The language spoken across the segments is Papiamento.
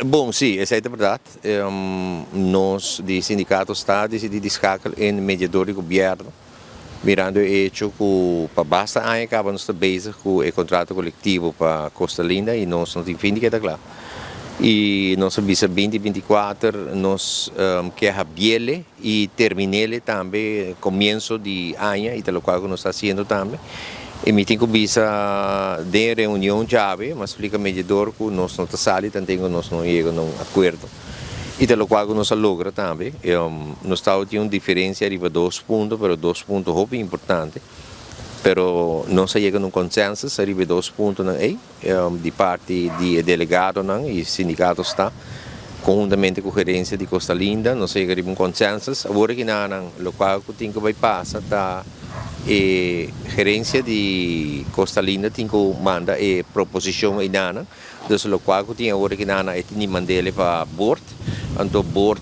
Bon, si, esei ta bèrdat. Nos di sindikato sta disidí di skakel in mediador di gobièrnu, mirando e echo ku pa basta aña kaba nos ta bezig ku e kontrato kolektivo pa Costa Linda i nos no tin fin di keda kla. I nos a bisa binti 24 nos ke habiele i terminele tambe komienso di aña i ta lokual ku nos ta hasiendo tambe. I mi tin ku bisa den e reunion djawe, mi a splika mediador ku nos no ta sali tanten ku nos no yega na un akuerdo. I ta lokual ku nos a logra tambe. Nos tabatin un diferensia riba dos punto, pero dos punto hopi importante. Pero nos a yega na un konsensus riba e dos puntonan ei. Di parti di e delegadonan y sindicato sta conhuntamente cu gerencia di Costa Linda nos a yega riba un consensus. Awor aki nan locual cu tin cu bay pasa ta e gerencia di Costa Linda tin cu manda e proposicion eynan. Dus locual cu tin awor aki nan e tin di mandele pa board. Anto board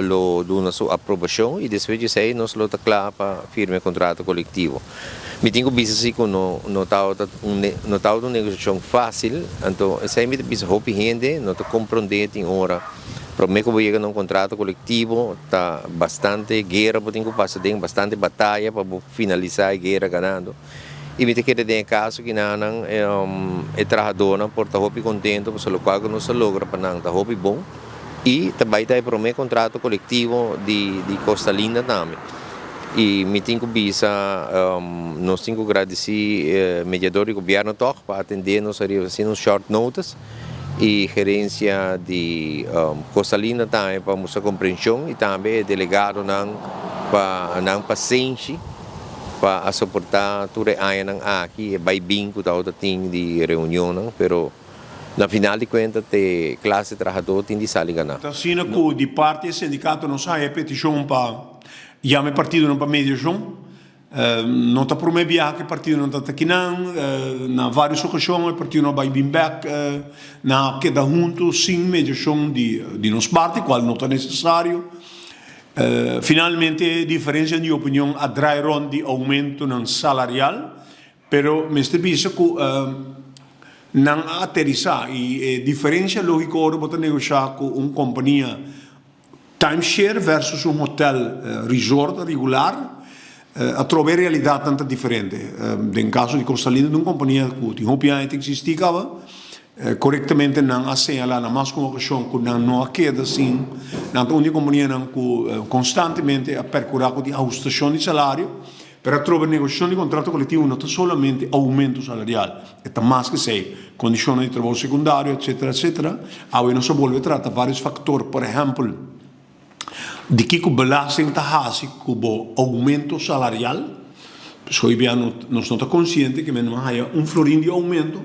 lo duna su aprobacion y despues di esey nos lo ta cla pa firma e contrato colectivo. Mi tin ku bisa si ku no no tabata un no tabata un negosiashon fásil, anto esei mi ta bisa hopi hende no ta komprondé tin ora promé ku bo yega na un kontrato kolektivo ta bastante guera bo tin ku pasa den, bastante bataya pa bo finalisá e guera ganando. I mi ta kere den e kaso kinanan e trahadónan por ta hopi kontento pasobra lokual ku nos a logra pa nan ta hopi bon i ta bai ta e promé kontrato kolektivo di di Costa Linda tambe. I mi tin ku bisa, nos tin ku gradisí mediador di gobièrnu tòg pa atendé nos ariba asina un short notice i gerensia di Costa Linda tambe pa mustra komprenshon i tambe e delegadonan pa nan pasenshi pa a soportá tur e añanan aki e bai bin ku tabata tin di reunionnan pero na final di kuenta te klase trahadó tin di sali ganá. Ta asina ku di parti e sindikato nos haña e petishon pa Yama e partidonan pa mediashon. No ta promé biaha ku e partidonan ta ta kinan. Na vários okashon e partidonan a bai bin bèk. Nan a keda huntu sin mediashon di nos parti, kual no ta nesesario. Finalmente e diferensianan di opinion a drai rònt di oumentonan salarial, pero mester bisa ku nan a aterisá i e diferensia lógiko ora bo ta negoshá ku un kompania Timeshare versus un hotel resort regular, atrobe e realidatnan ta diferente. Den kaso di Costa Linda ta un kompania ku tin hopi aña ta eksistí kaba. Korektamente nan a señalá na mas ku un okashon ku nan no a keda sin. Nan ta un di e kompanianan ku konstantemente a perkurá ku tin ahustashon di salario. Pero atrobe negoshashon di kontrato kolektivo no ta solamente oumento salarial, e ta mas ku esei, kondishonnan di trabou sekundario, etsetera, etsetera. Awe nos a bolbe trata vários faktor, por ehèmpel, di kiko belasting ta hasi ku bo oumento salarial. Pues hoy bia nos no ta konsiente ke men no a haya un florin di oumento.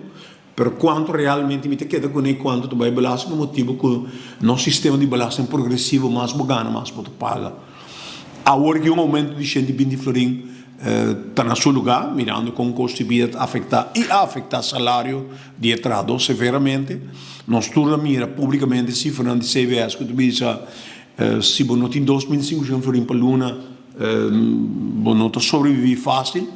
Pero cuanto realmente mi ta keda cune y cuanto ta bay belasting pa motibo cu nos sistema di belasting progresivo mas bo gana mas bo ta paga. Awor ki un aumento di 120 florin ta na su lugar mirando con costo di bida ta afecta y a afecta salario di e trahador severamente. Nos tur a mira publicamente cifranan di CBS cu ta bisa si bo no tin 2500 florin pa luna bo no ta sobrevivi facil.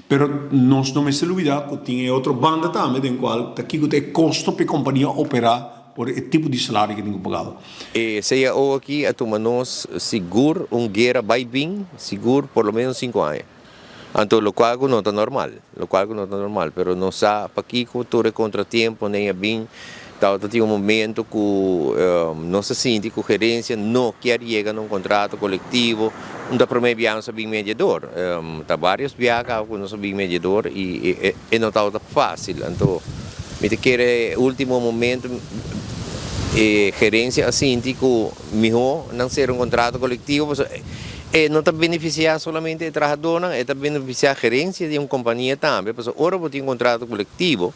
Pero nos no mester lubida cu tin e otro banda tambe den cual ta kico ta e costo pa e compania opera por e tipo di salario cu tin cu pagaba. E CAO aki a tuma nos sigur un guera bay bin sigur por lo menos cinco aña. Anto locual cu no ta normal, locual cu no ta normal, pero nos sa pakico tur e contratiemponan a bin. Tabata tin un momento cu nos a sinti cu gerencia no kier yega na un contrato colectivo. Un ta prome bia nos a bin mediador. Ta varios bia caba cu nos a bin mediador y e no tabata facil. Anto mi ta kere e ultimo momento e gerencia a sinti cu miho nan cera un contrato colectivo pasobra e no ta beneficia solamente e trahadornan, e ta beneficia gerencia di un compania tambe pasobra ora bo tin un contrato colectivo,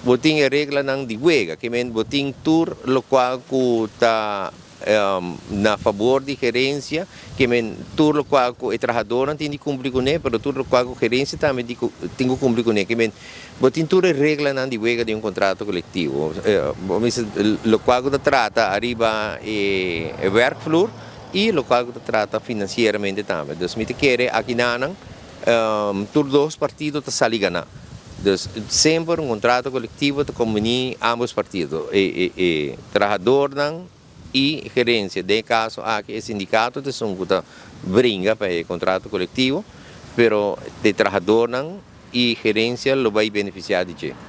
Bo tin e reglanan di wega, ke men bo tin tur lokual ku ta na fabor di gerensia, ke men tur lokual ku e trahadornan tin di kumpli kuné, pero tur lokual ku gerensia tambe tin ku kumpli kuné. Ke men bo tin tur e reglanan di wega di un kontrato kolektivo. Bo mester lokual ku ta trata ariba e werkvloer i lokual ku ta trata finansieramente tambe. Dus mi ta kere akinanan tur dos partido ta sali ganá. Dus semper un kontrato kolektivo ta kombiní ambos partido, e trahadornan i gerensia. Den e kaso aki e sindikato ta esun ku ta bringa pa e kontrato kolektivo, pero e trahadornan i gerensia lo bai benefisiá di dje.